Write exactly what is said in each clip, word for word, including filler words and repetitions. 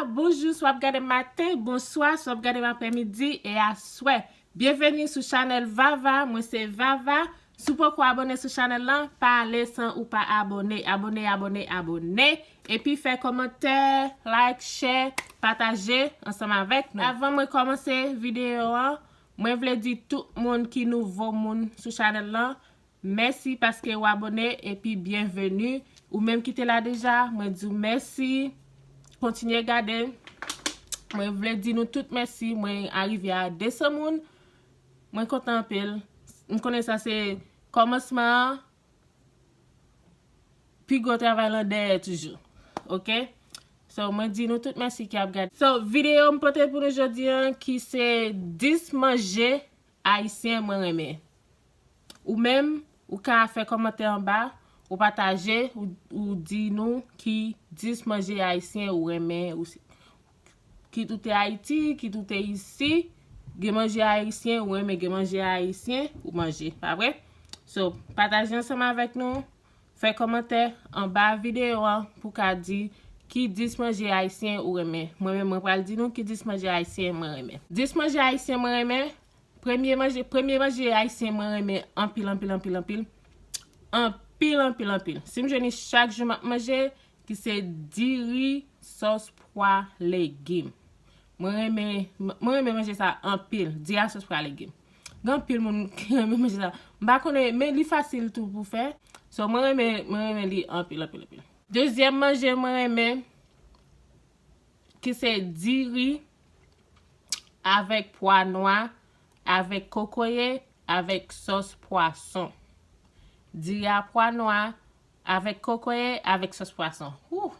Bonjou, swa w ap gade maten, bonswa, swa w ap gade m aprèmidi e aswè. Byenveni sou chanèl Vava, mwen se Vava. Si w poko abone sou chanèl lan, pa ale san ou pa abone. Abone, abone, abone. Epi fè kòmantè, like, share, pataje ansanm avèk nou. Avan mwen kòmanse videyo an, mwen vle di tout moun ki nouvo moun sou chanèl lan, mèsi paske w abone epi byenveni. Ou menm ki te la deja, mwen di w mèsi. Kontinye gade. Mwen vle di nou tout mèsi. Mwen arive a de san moun. Mwen kontan anpil. M konnen sa se kòmansman an. Pi gwo travay lan dèyè toujou. Oke? So, mwen di nou tout mèsi ki ap gade. So, videyo m pote pou nou jodi an ki se dis manje ayisyen mwen renmen. Ou menm, ou ka fè kòmantè anba, ou pataje, ou, ou di nou ki dis manje ayisyen ou renmen, ou si, kit ou te Ayiti, kit ou te isi, gen manje ayisyen ou renmen, gen manje ayisyen ou manje, pa vre? So, pataje ansanm avèk nou, fè kòmantè anba videyo an pou ka di ki dis manje ayisyen ou renmen. Mwen menm, mwen pral di nou ki dis manje ayisyen mwen renmen. Dis manje ayisyen mwen renmen, premye manje, premye manje ayisyen mwen renmen anpil, anpil, anpil, anpil. Anpil, anpil, anpil. Si m jwenn li chak jou m ap manje, ki se diri sòs pwa legim. Mwen renmen, mwen renmen manje sa anpil, diri a sòs pwa legim. Gen anpil moun ki renmen manje sa. M pa konnen, men li fasil tou pou fè. So, mwen renmen, mwen renmen li anpil, anpil, anpil. Dezyèm manje mwen renmen, ki se diri avèk pwa nwa, avèk kokoye, avèk sòs pwason. Diri a pwa nwa, avèk kokoye, avèk sòs pwason. Woo!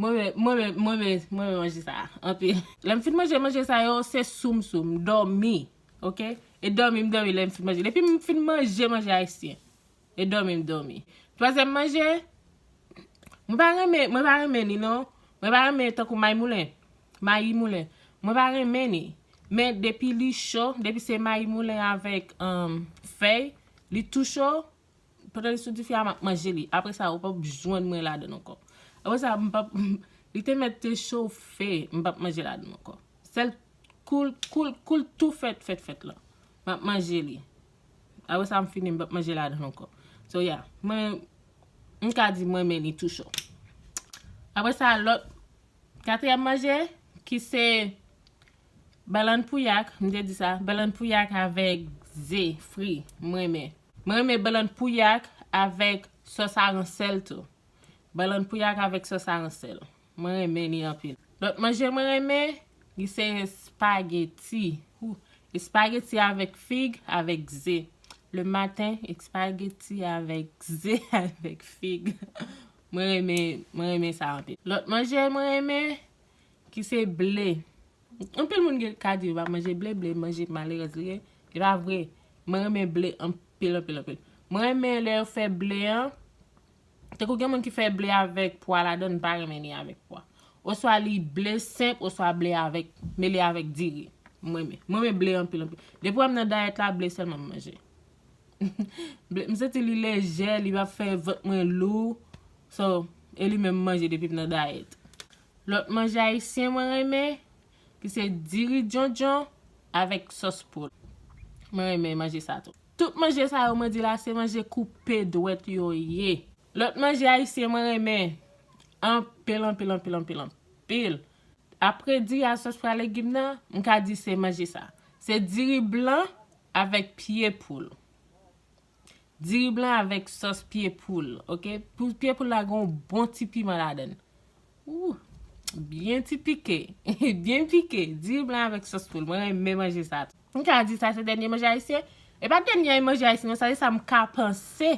Mwen, mwen, mwen, mwen, mwen, mwen manje sa anpil. Lè m fin manje, manje sa yo, se sou m sou m, dòmi. Oke? E dòmi, m dòmi lè m fin manje. Depi m fin manje, manje ayisyen. E dòmi, m dòmi. Twazyèm manje, mwen pa renmen, mwen pa renmen li non. Mwen pa renmen tankou mayi moulen. Mayi moulen. Mwen pa renmen li. Men depi li cho, depi se mayi moulen avèk, um, fèy, li tou cho, pandan li sou dife a, m ap manje li. Apre sa, ou p ap jwenn mwen ladan l ankò. Apre sa, m p ap, li te mèt te chofe, m p ap manje ladan l ankò. Sèl kou l, kou l, kou l tou fèt, fèt, fèt lan, m ap manje li. Apre sa, m fini, m p ap manje ladan l ankò. So, yeah, mwen, m ka di mwen renmen li tou cho. Apre sa, lòt, katriyèm manje, ki se balann pouyak, m te di sa, balann pouyak avèk ze fri, mwen renmen. Mwen renmen balann pouyak avèk sòs aransèl tou. Balann pouyak avèk sòs aransèl. Mwen renmen li anpil. Lòt manje mwen renmen, li se espageti. Ou, espageti avèk fig, avèk ze. Le maten, espageti avèk ze, avèk fig. Mwen renmen, mwen renmen sa anpil. Lòt manje mwen renmen, ki se ble. Anpil moun gen, ka di yo pa manje ble, ble manje malerèz li ye. Li pa vre. Mwen renmen ble anpil, anpil, anpil. Mwen renmen lè yo fè ble an. Tankou gen moun ki fè ble avèk pwa ladan l, m pa renmen li avèk pwa. Oswa li ble senp, oswa ble avèk, mele avèk diri. Mwen renmen. Mwen renmen ble anpil, anpil. Depi w wè m nan dayèt la, ble sèlman m manje. Ble, m santi li lejè, li p ap fè vant mwen lou. So, e li menm m manje depi m nan dayèt. Lòt manje ayisyen mwen renmen, ki se diri djondjon avèk sòs poul. Mwen renmen manje sa tou. Tout manje sa yo mwen di la, se manje koupe dwèt yo ye. Lòt manje ayisyen mwen renmen anpil, anpil, anpil, anpil, anpil. Apre diri a sòs pwa legim nan, m ka di se manje sa. Se diri blan avèk pye poul. Diri blan avèk sòs pye poul, oke? Pou pye poul la gen yon bon ti piman ladan l. Ou, byen ti pike. Byen pike. Diri blan avèk sòs poul. Mwen renmen manje sa tou. M ka di sa se dènye manje ayisyen. E pa dènye manje ayisyen, non, sa se sa m ka panse.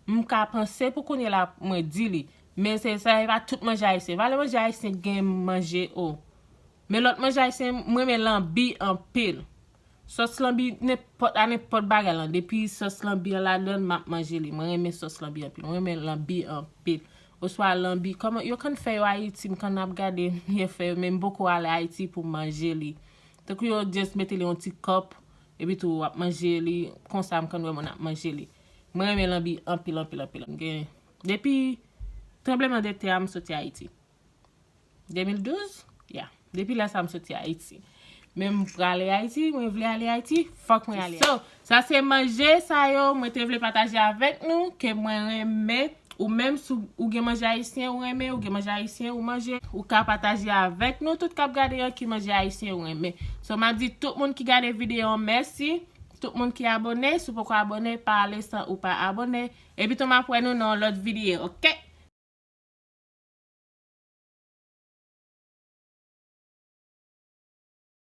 M ka panse pou kounye la mwen di li. Men se sa, e pa tout manje ayisyen. Valè manje ayisyen gen manje o. Men lòt manje ayisyen, mwen renmen lanbi anpil. Sòs lanbi, nenpòt, a nenpòt bagay lan. Depi sòs lanbi an ladan l, m ap manje li. Mwen renmen sòs lanbi anpil. Mwen renmen lanbi anpil. Oswa lanbi, kòman, yo konn fè yo Ayiti, m konn ap gade, yo fè yo, men m poko ale Ayiti pou m manje li. Tankou yo just mete li yon ti kòp, epi tou w ap manje li, konsa m konn wè moun ap manje li. Mwen renmen lanbi anpil, anpil, anpil. M gen, depi tranbleman de tè a, m soti Ayiti. de mil douz? Ya. Depi lè sa m soti Ayiti. Men m prale Ayiti, mwen vle ale Ayiti, fòk mwen ale. So, sa se manje sa yo mwen te vle pataje avèk nou, ke mwen renmen. Ou menm, si ou gen manje ayisyen ou renmen, ou gen manje ayisyen ou manje, ou ka pataje avèk nou tout k ap gade an ki manje ayisyen ou renmen. So, m ap di tout moun ki gade videyo an mèsi, tout moun ki abòne, si w poko abòne, pa ale san ou pa abòne. Epi tou m ap wè nou nan yon lòt videyo, oke?